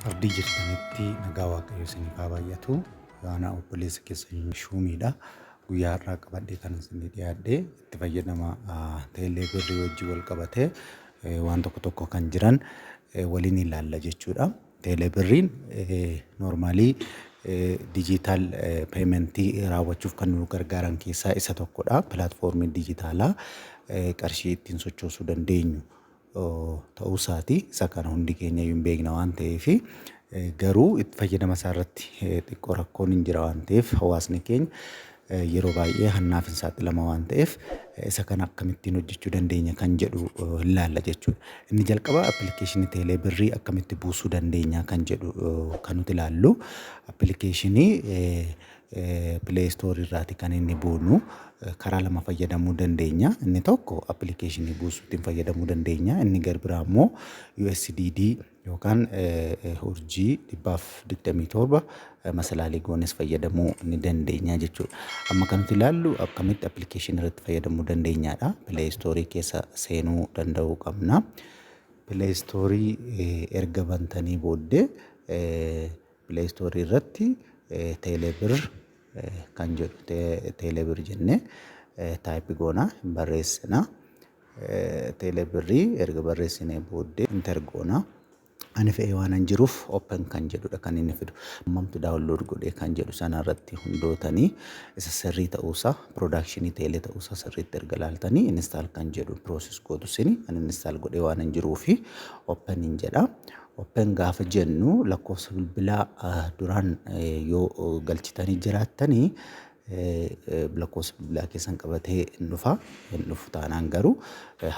Ardii jirtanitti nagaa Waaqayyo isiniif haa baay'atu. Ana obboleessa keessan Shuumiidha. Guyyaa har'aa qabadhee kan isinii dhiyaadhe itti fayyadama teelee birrii wajjin wal qabatee waan tokko tokko kan jiran waliin ilaalla jechuudha. Teelee birriin normaalii dijiitaal peementii raawwachuuf kan nu gargaaran keessaa isa tokkodha. Pilaatfoormiin dijitaalaa qarshii ittiin sochoosuu dandeenyu ta'uu isaati. Isa kana hundi keenya iyyuu hin beekna waan ta'eef garuu itti fayyadama isaa irratti xiqqoo rakkoon hin jira waan ta'eef, hawaasni keenya yeroo baay'ee hannaaf hin saaxilama waan ta'eef, isa kana akkamittiin hojjechuu dandeenya kan jedhu ilaalla jechuudha. Inni jalqaba appilikeeshinii teelee birrii akkamitti buusuu dandeenya kan jedhu kan nuti ilaallu. Appilikeeshinii Play Store irraati kan inni buunu. Karaa lama fayyadamuu dandeenya. Inni tokko appilikeeshinii buusuutiin fayyadamuu dandeenya. Inni gar biraa immoo USDD yookaan urjii 127 masalaalii goones fayyadamuu ni dandeenya jechuudha. Amma kan nuti ilaallu akkamitti appilikeeshinii irratti fayyadamuu dandeenyaadha. Play Store keessa seenuu danda'uu qabna. Play Store erga bantanii booddee Play Store irratti Teelebir kan jedhu, Teelebir jennee type goona, hin barreessina. Teelebirrii erga barreessinee booddee enter goona. Ani fe'ee waanan jiruuf open kan jedhudha kan inni fidu. Hammamtu download godhee kan jedhu sana irratti hundootanii isa sirrii ta'uusaa, piroodakshinii teelee ta'uusaa sirriitti erga laaltanii install kan jedhu process gootu sini. Ani install godhee waanan jiruufi open hin jedha. Open gaafa jennu lakkoofsa bilbilaa duraan yoo galchitanii jiraattanii lakkoofsa bilbilaa keessan qabatee hin dhufa. Hin dhufu taanaan garuu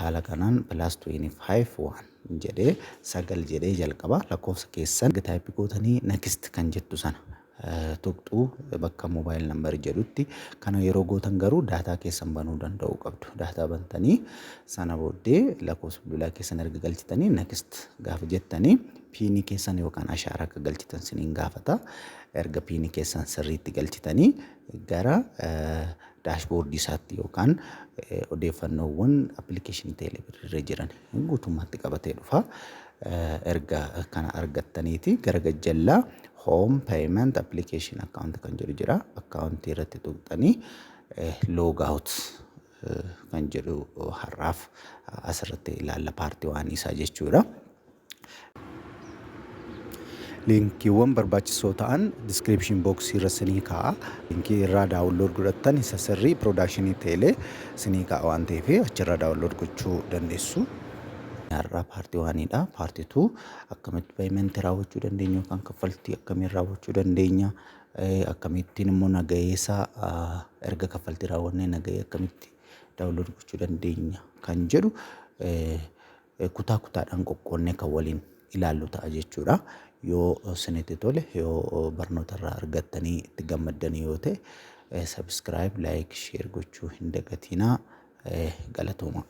haala kanaan plus 25 1 jedhee 9 jedhee jalqaba, lakkoofsa keessan type gootanii next kan jettu sana tuqxuu bakka mobile number jedhutti. Kana yeroo gootan garuu daataa keessan banuu danda'uu qabdu. Daataa bantanii sana booddee lakkoofsa bilbilaa keessan erga galchitanii next gaafa jettanii piinii keessan yookaan ashaaraa akka galchitan siniin gaafata. Erga piinii keessan sirriitti galchitanii gara daashboordii isaatti yookaan odeeffannoowwan appilikeeshinii teeleebirrii irra jiran guutummaatti qabatee dhufa. Erga kana argattaniiti gara gajjallaa home, payment, application, account kan jedhu jira. Akkaawuntii irratti tuqxanii log out kan jedhu har'aaf asirratti ilaalla, paartii waan isaa jechuudha. Liinkiiwwan barbaachisoo ta'an description box irra sinii kaa'a. Liinkii irraa download godhattan isa sirrii piroodakshinii teelee sinii kaa'a waan ta'eef achirraa download gochuu dandeessu. Har'aa paartii waanidha. Paartii 2 akkamitti payment raawwachuu dandeenya yookaan kaffaltii akkamiin raawwachuu dandeenya, akkamittiin immoo nagayeesaa erga kaffaltii raawwannee nagahee akkamitti download gochuu dandeenya kan jedhu kutaa kutaadhaan qoqqoonnee kan waliin ilaallu ta'a jechuudha. Yoo isinitti tole, yoo barnoota irraa argattanii itti gammaddanii yoo ta'e, subscribe, like, share gochuu hin dagatinaa. Galatooma.